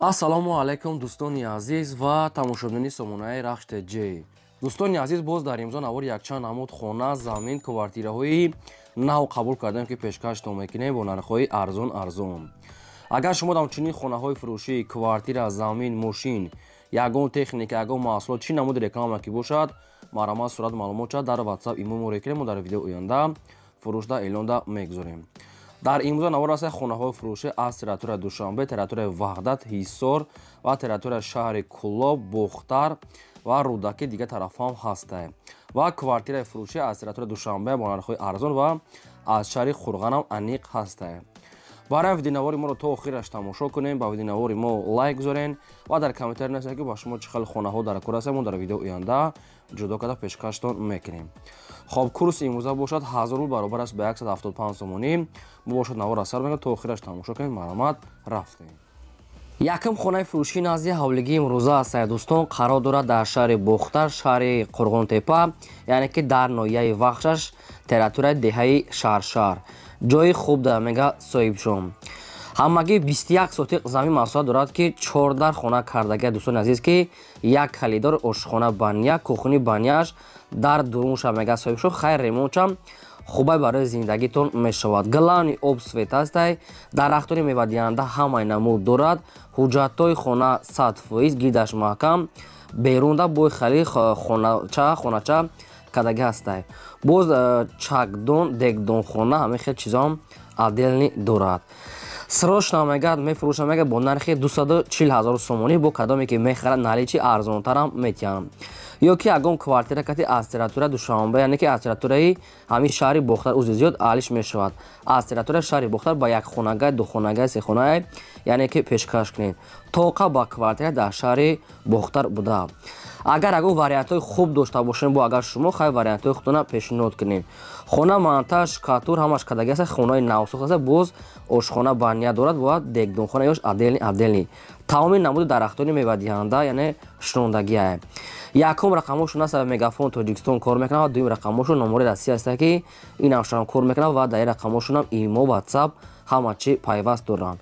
Ассалому алайкум, дӯстони азиз ва тамошобинони сомонаи Рахш ТЖ. Дӯстони азиз, боз дар имзо навори якчанд намуд хона, замин, квартираҳои нав қабул кардем, ки пешкаштон мекунем бо нархҳои арзон арзон. Агар шумо ҳамчунин хонаҳои фурӯшӣ, квартира, замин, мошин, ягон техника, ягон маҳсулот, чӣ намуди реклама ки бошад, марҳамат, сурат, маълумот шад дар WhatsApp, имо мо рекунем, мо дар видео оянда фурӯшда эълонда мегузорем. Дар имрӯза навор аст хонаҳои фурӯшӣ аз территорияи Душанбе, территорияи Ваҳдат, Ҳисор ва территорияи шаҳри Кӯлоб, Бохтар ва Рӯдакӣ, дигар тарафҳам ҳастанд. Ва квартираи фурӯшӣ аз территорияи Душанбе бо нархҳои арзон ва аз шаҳри Қурғанам аниқ ҳастанд. Барои видеонавори моро то охираш тамошо кунем, ба видеонавори мо лайк гузорен ва дар комментарий нависед, ки ба шумо чӣ хел хонаҳо дар кор ҳастанд, мо дар видео оянда ҷудо карда пешкаштон мекунем. Хоб, курси имрӯза бошад 1000 рубл, баробар аст ба 175 сомонӣ. Мо бошад навор аз сар мекунем, то охираш тамошо кунем. Марҳамат, рафтем. Якум хонаи фурӯшӣ назди ҳавлигии имрӯза аст, дӯстон, қарор дорад дар шаҳри Бохтар, шаҳри Қурғонтепа, яъне ки дар ноҳияи Вахшаш, территорияи деҳаи Шаршар. Ҷои хуб да мега соҳибшон. Ҳамагӣ 21 сотиқ замин масоҳат дорад, ки 14 хона кардагия, дӯстони азиз, ки як калидор, ошхона баня, кухни баняш дар дурунша мега соҳибшон. Хайр, ремонтшам хубай, барои зиндагитон мешавад. Главный об, свет ҳастай, дарахтони мевадиҳанда ҳамаи намуд дорад, ҳуҷҷатҳои хона 100%, гирдаш маҳкам, берунда бой хали хонача хонача кардагӣ ҳастай. Боз чакдон, дегдонхона, ҳамин хел чизоам отдельный дорад. Срочно мегӯяд мефурӯшам, мегӯяд, бо нархи 240 000 сомонӣ. Бо кадоме ки мехарад, наличный арзонтарам метиҳам. Ё ки ягон квартира кати аз территория Душанбе, яъне ки аз территорияи ҳамин шаҳри Бохтар, узи зиёд алиш мешавад, аз территорияи шаҳри Бохтар ба як хонагай, духонагай, сехонагай, яъне ки пешкаш кунед. Тоқа ба квартира дар шаҳри Бохтар буда. Агар ягон вариантҳои хуб дошта бошем, бо агар шумо хай вариантҳои худтона пешниҳод кунед. Хона монтаж, штукатур ҳамаш кардагӣ аст, хонаи навсохт аст, боз ошхона баня дорад ва дегдонхона ёш отдельный отдельный. Тамоми намуди дарахтони мевадиҳанда, яъне шунондагиа. Якум рақамошон аст, Мегафон Тоҷикистон кор мекунад, ва дуюм рақамошон номори Россия аст, ки ин ҳамшарам кор мекунад, ва дар ин рақамошонам имо, Ватсап, ҳама чи пайваст доранд.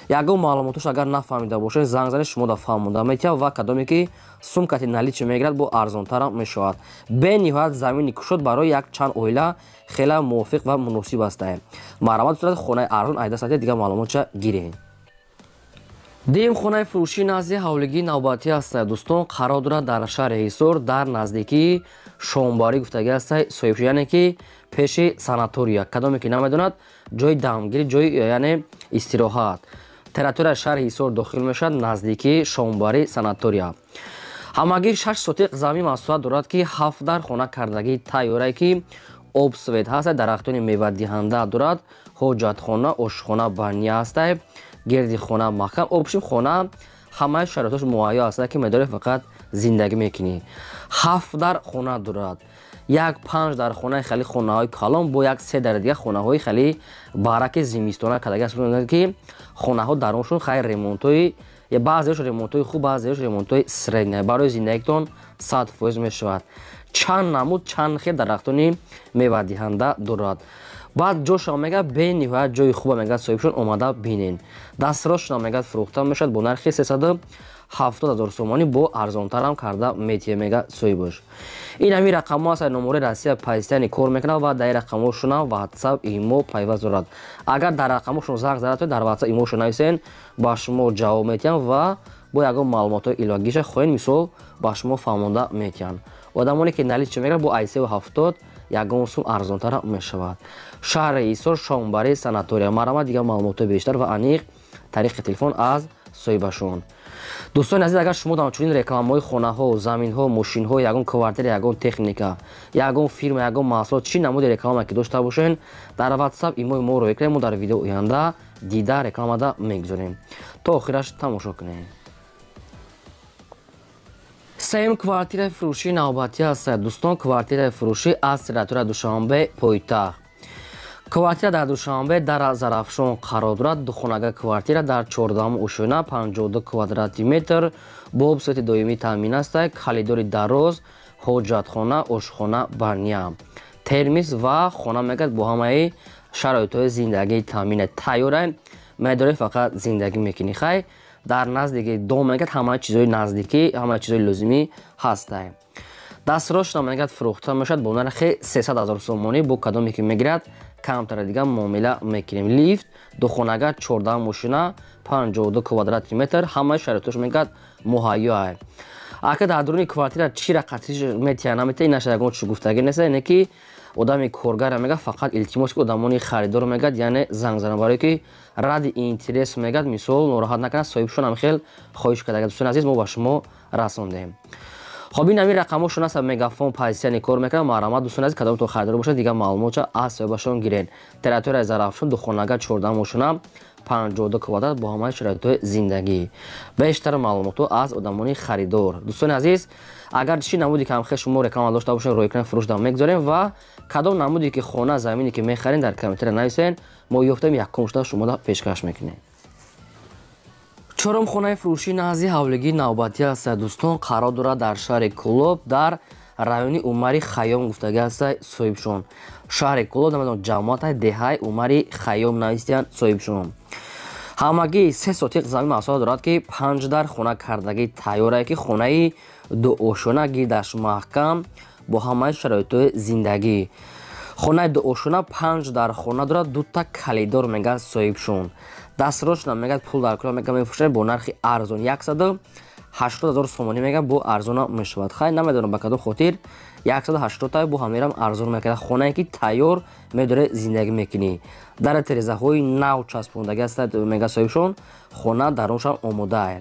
Ягон маълумотош агар нафаҳмида бошед, занг занед, шумо да фаҳмонда метиҳад. Ва кадоме ки сумкати наличный мегирад, бо арзонтарам мешавад. Бениҳоят замини кушод, барои як чанд оила хеле мувофиқ ва муносиб аст. Марҳамат, сурат хонаи арзон айдастати, дигар маълумотша гиред. Дуюм хонаи фурӯшӣ назди ҳавлигии навбатӣ аст, дӯстон, қарор дорад дар шаҳри Ҳисор, дар наздикии Шомбарӣ гуфтагӣ аст соҳиб, яъне ки пеши санатория. Кадоме ки намедонад, ҷои дамгирӣ, ҷои яъне истироҳат, территорияи шаҳри Ҳисор дохил мешавад, наздикии Шомбарӣ, санатория. Ҳамагӣ 6 сотиқ замин масоҳат дорад, ки ҳафт дар хона кардагии тайёрае, ки об, свет ҳаст, дарахтони мевадиҳанда дорад, ҳоҷатхона, ошхона баня ҳастай, гирди хона маҳкам. Общем, хона ҳамаи шароитош муҳайё аст, ки медорӣ, фақат зиндагӣ мекунӣ. Ҳафт дар хона дорад, як панҷ дар хонаи хеле хонаҳои калон, бо як се дар дига хонаҳои хеле бараки зимистона кадаги аст, ки хонаҳо дароншон хайр ремонтҳои, баъзеаш ремонтҳои хуб, баъзеаш ремонтҳои средний, барои зиндагитон 100% мешавад. Чанд намуд, чанд хел дарахтони мевадиҳанда дорад. Баъд ҷошам мегӯяд, бениҳоят ҷои хуба, мегӯяд соҳибшон, омада бинен. Дастросшона мегӯяд, фурӯхта мешавад бо нархи 370 000 сомонӣ, бо арзонтарам карда метиҳе, мегӯяд соҳибаш. Ин ҳамин рақамҳо аст, номори Россия постоянно кор мекунад ва дар ин рақамҳошонам Ватсап, имо пайваст дорад. Агар дар рақамҳошон занг задад, дар Ватсап, имошон нависен, ба шумо ҷавоб метиҳанд ва бо ягон маълумотҳои иловагиша хоҳед, мисол, ба шумо фаҳмонда метиҳанд. Одамоне ки наличный мегирад, бо айсеву ҳафтод ягон сум арзонтар мешавад. Шаҳри Ҳисор, Шомбари, санатория. Марҳамат, дигар маълумотҳои бештар ва аниқ тариқи телефон аз соҳибашон. Дӯстони азиз, агар шумо чунин рекламаҳои хонаҳо, заминҳо, мошинҳо, ягон квартира, ягон техника, ягон фирма, ягон маҳсулот, чӣ намуди реклама ки дошта бошед, дар Ватсап, имои мо роя кунед, мо дар видео оянда дида рекламада мегузорем. То охираш тамошо кунед. Сеюм квартираи фурӯшии навбатӣ аст, дӯстон, квартираи фурӯшӣ аз территорияи Душанбе, пойтахт. Квартира дар Душанбе, дар Зарафшон қарор дорад. Духонага квартира дар 14-ум ошёна, 52 квадрати метр, бо об, свети доимӣ таъмин аст, калидори дароз, ҳоҷатхона, ошхона, баня, термис ва хона мегӯяд бо ҳамаи шароитҳои зиндагии таъмина, тайёра, медорӣ, фақат зиндагӣ мекунӣ. Хай, Дар наздики дом мегӯяд ҳамаи чизҳои наздикӣ, ҳамаи чизҳои лозимӣ ҳастай. Дастрошна мегӯяд фурӯхта мешавад бо нархи 300 ҳазор сомонӣ. Бо кадоме ки мегирад, камтара дига муомила мекунем. Лифт, духонага, 14 мошина, 52 квадрати метр, ҳамаи шароитош мегӯяд муҳайё. Ака дар дуруни квартира чӣ рақатиш метия наметия, инаша ягон чӣ гуфтагӣ нест, яъне ки одами коргара мегӯяд фақат илтимос ки одамони харидорро мегӯяд, яъне занг занам, барое ки ради интерес мегӯяд, мисол нороҳат накунад соҳибшон, ҳам хел хоҳиш карда. Дӯстони азиз, мо ба шумо расондем. Хоб, ин ҳамин рақамҳошон аст, Мегафон позитсияни кор мекунад. Марҳамат, дӯстони азиз, кадомтон харидор бошад, дигар маълумотша аз соҳибашон гирен. Территорияи Зарафшон, духонага, 14 мошина, 52 квадрат, бо ҳамаи шароитҳои зиндагӣ. Бештар маълумотҳо аз одамони харидор. Дӯстони азиз, агар чӣ намуде ки ҳамхел шумо реклама дошта бошед, ройкунан фурӯш дам мегузорем ва кадом намуде ки хона, замине ки мехарем, дар комментария нависен, мо ёфтем, якум шуда шумода пешкаш мекунем. Чорум хонаи фурӯшӣ назди ҳавлигии навбатӣ аст, дӯстон, қарор дорад дар шаҳри Кӯлоб, дар райони Умари Хайём гуфтагӣ аст соҳибшон. Шаҳри Кӯлоб, намедонам ҷамоата, деҳаи Умари Хайём навистиянд соҳибшон. Ҳамагӣ 3 сотиқ замин масоҳа дорад, ки 5 дар хона кардагӣ тайёрае, ки хонаи дуошона, гирдаш маҳкам, бо ҳамаи шароитҳои зиндагӣ. Хонаи дуошона, 5 дар хона дорад, дута калидор мегӯяд соҳибшон. Дастрочна мегӯяд пул дар кура мегӯяд мефурӯшад бо нархи арзон, 180 ҳазор сомонӣ мегӯяд, бо арзона мешавад. Хай, намедонам ба кадом хотир 180 та, бо ҳамерам арзон мекард. Хонае ки тайёр медоре, зиндагӣ мекунӣ. Дар терезаҳои нав часпондагӣ аст мегӯяд соҳибшон, хона даруншам омодаа.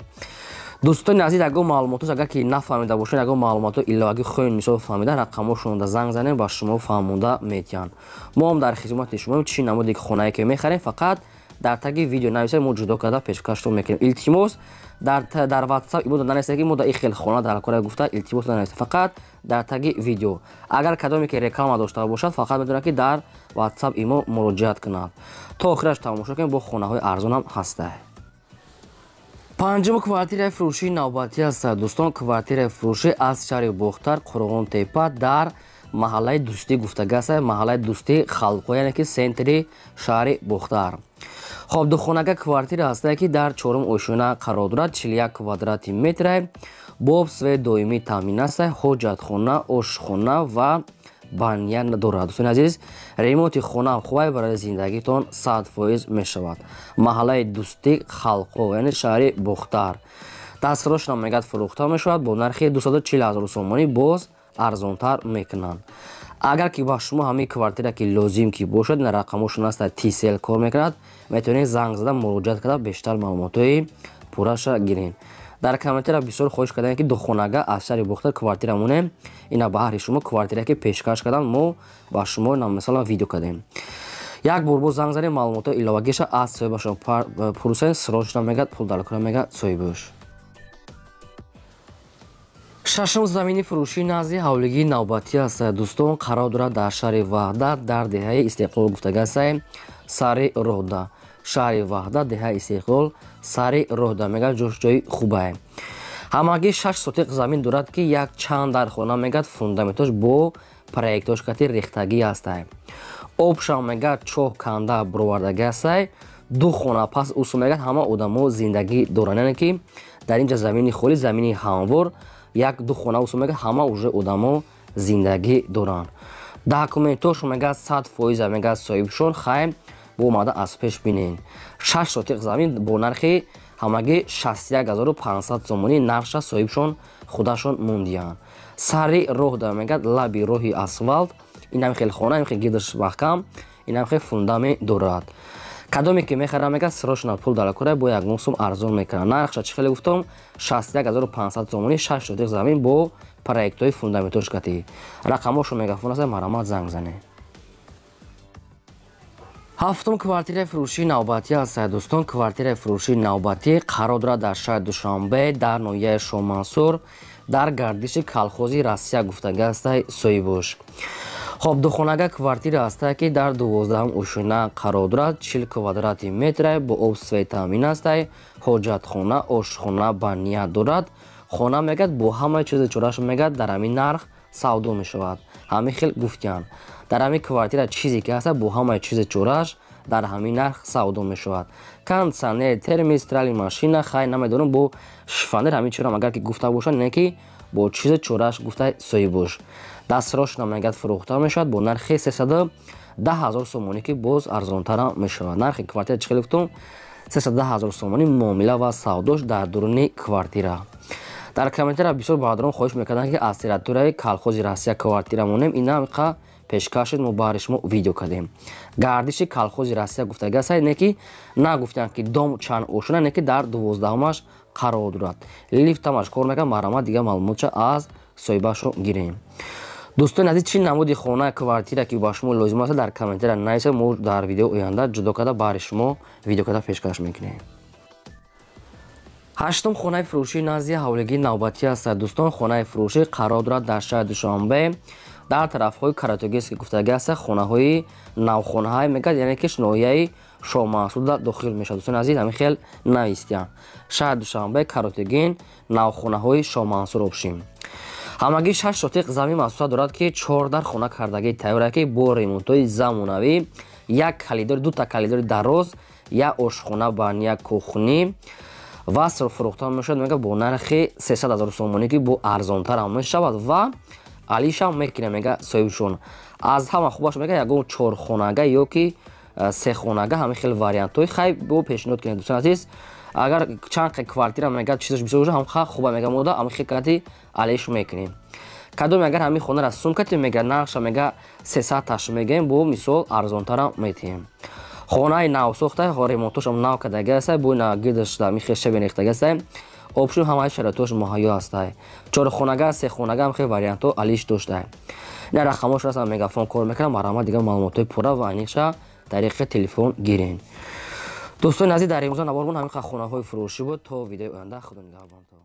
Дӯстони азиз, ягон маълумотош агар ки нафаҳмида бошед, ягон маълумотҳо иловагӣ хоҳед мисол фаҳмида, рақамҳошонда занг занем, ба шумо фаҳмонда метиҳанд. Мо ҳам дар хизмати шумоем. Чӣ намуде ки хонае ки мехарем, фақат дар таги видео нависед, мо ҷудо карда пешкашро мекунем. Илтимос, дар WhatsApp ибода нанависед, ки мо дар ин хел хона дар кора гуфта, илтимос нанависед, фақат дар таги видео. Агар кадоме ки реклама дошта бошад, фақат метавонад ки дар WhatsApp имо муроҷиат кунад. То охираш тамошо кунед, бо хонаҳои арзонам ҳаста. Панҷум квартираи фурӯшии навбатӣ аст, дӯстон, квартираи фурӯшӣ аз шаҳри Бохтар, Қурғонтепа, дар маҳаллаи Дӯстӣ гуфтагӣ аст, маҳаллаи Дӯстӣ халқҳо, яъне ки центри шаҳри Бохтар. Хоб, духонага квартира ҳастае, ки дар чорум ошёна қарор дорад, 41 квадрати метре, бо свет доимӣ таъмин аст, ҳоҷатхона, ошхона ва баня дорад. Дӯстони азиз, ремонти хона хубай, барои зиндагитон 100% мешавад. Маҳаллаи Дӯстӣ халқҳо, яъне шаҳри Бохтар. Дастрошна мегӯяд фурӯхта мешавад бо нархи 240 ҳазор сомонӣ, боз арзонтар мекунанд. Агар ки ба шумо ҳамин квартира ки лозим ки бошад, ин рақамҳошон аст, Tcell кор мекунад, метавонед занг зада муроҷиат карда бештар маълумотҳои пурраша гиред. Дар комментария бисёр хоҳиш кардем, ки духонага аз шаҳри Бохтар квартира монем. Ина ба ҳари шумо квартира ки пешкаш кардам, мо ба шумо масалан видео кардем. Як бор боз занг занем, маълумотҳои иловагиша аз соҳибашон пурсен, срочно мегӯяд пул дар кора мегӯяд соҳибаш. Шашум замини фурӯшӣ назди ҳавлигии навбатӣ аст, дӯстон, қарор дорад дар шаҳри Ваҳдат, дар деҳаи Истиқлол гуфтагӣ аст, сари роҳда. Шаҳри Ваҳдат, деҳаи Истиқлол, сари роҳда мегӯяд, ҷош ҷои хубае. Ҳамагӣ 6 сотиқ замин дорад, ки як чанд дар хона мегӯяд, фундаментош бо проектош кати рехтагӣ ҳастай. Обшам мегӯяд чоҳ канда буровардагӣ ҳастай. Ду хона пас усу мегӯяд ҳама одамо зиндагӣ доранд, яъне ки дар инҷа замини холӣ, замини ҳамвор, як ду хона усу мегӯяд ҳама уже одамо зиндагӣ доранд. Документош мегӯяд 100% мегӯяд соҳибшон, хайм бо омада аз пеш бинед. 6 сотиқ замин бо нархи ҳамагӣ 61500 сомонӣ, нархша соҳибшон худашон мондиянд. Сари роҳ да мегӯяд лаби роҳи асфалт, инам хел хона, ин хел гирдаш маҳкам, инам хел фундамент дорад. Кадоме ки мехарад мегӯяд срочно пул дар кора, бо ягон сум арзон мекунад. Нархша чӣ хеле гуфтам, 61500 сомонӣ, 6 сотиқ замин бо проектҳои фундаментош кати. Рақамҳошо Мегафон аст, марҳамат занг занед. Ҳафтум квартираи фурӯшии навбатӣ аст, дӯстон, квартираи фурӯшии навбатӣ қарор дорад дар шаҳри Душанбе, дар ноҳияи Шоҳмансур, дар гардиши колхози Россия гуфтагӣ аст соҳибош. Хоб, духонага квартира ҳастае, ки дар 12-ум ошёна қарор дорад, 40 квадрати метре, бо об свет таъмин ҳастай, ҳоҷатхона, ошхона, баня дорад. Хона мегӯяд бо ҳамаи чизи чораш мегӯяд дар ҳамин нарх савдо мешавад. Ҳамин хел гуфтиянд. Дар ҳамин квартира чизе ки ҳаста, бо ҳамаи чизи чораш Дар ҳамин нарх савдо мешавад. Кондиционер, термистрали машина, хай намедонам, бо шифонер ҳамин чиро агар ки гуфта бошанд, не ки бо чизи чораш гуфта соҳибош. Дастрош намегад фурӯхта мешавад бо нархи 310 000 сомонӣ, ки боз арзонтарам мешавад. Нархи квартира чӣ хеле гуфтум, 310 000 сомонӣ, муомила ва савдош дар дуруни квартира. Дар комментария бисёр бародарон хоҳиш мекарданд, ки аз территорияи колхози Россия квартира монем. Ина қа пешкаш шуд, мо баҳри шумо видео кардем. Гардиши колхози Россия гуфтага не ки нагуфтанд, ки дом чанд ошона, не ки дар 12-умаш қарор дорад. Лифтамаш кор мекард. Марҳамат, дигар маълумотша аз соҳибашро гирем. Дӯстони азиз, чӣ намуди хона, квартира ки ба шумо лозим аст, дар комментария нависед, мо дар видео оянда ҷудо карда баҳри шумо видео карда пешкаш мекунем. Ҳаштум хонаи фурӯшии назди ҳавлигии навбатӣ аст. Дӯстон, хонаи фурӯшӣ қарор дорад дар шаҳри Душанбе, дар тарафҳои Каратогински гуфтагӣ аст. Хонаҳои навхонаҳае мегӯяд, яъне ки ноҳияи Шоҳмансурда дохил мешавад. Дӯстони азиз, ҳамин хел навистиянд: шаҳри Душанбе, Каротогин, навхонаҳои Шоҳмансур. Обшим ҳамагӣ 6 сотиқ замин масоҳат дорад, ки чор дар хона кардагии тайёра, ки бо ремонтҳои замонавӣ, як калидор, дута калидори дароз, як ошхона ба як кухни ва фурӯхта мешавад, мега, бо нархи 300 000 сомонӣ, ки бо арзонтарам мешавад ва алишам мекунем, мега соҳибшон. Аз ҳама хубаш, мега, ягон чорхонага ё ки сехонага, ҳамин хел вариантҳои хай бо пешниҳод кунед. Дӯстони азиз, агар чанд квартира, мега, чизаш бисёр боша, ҳам хуба, мега, мода ҳамин хел кати алиш мекунем. Кадоме агар ҳамин хонара сум катем, мега, нархша, мега, 300 таш мегӯем, бо мисол арзонтарам метиҳем. Хонаи навсохта, ремонтошам нав кардага аст, бо гирдаш ҳамин хел шебе рехтага аст. Обшум ҳамаи шароитош муҳайё ҳастай. Чорхонага, сехонага, ҳам хел вариантҳо алиш дошта. Ина рақамош ҳастан, мегафон кор мекунам. Марҳамат, дигар маълумотҳои пурра ва аниқша тариқи телефон гирен. Дӯстони азиз, дар имрӯза навормон ҳамин хонаҳои фурӯшӣ буд. То видеои оянда, худо нигаҳбонтон.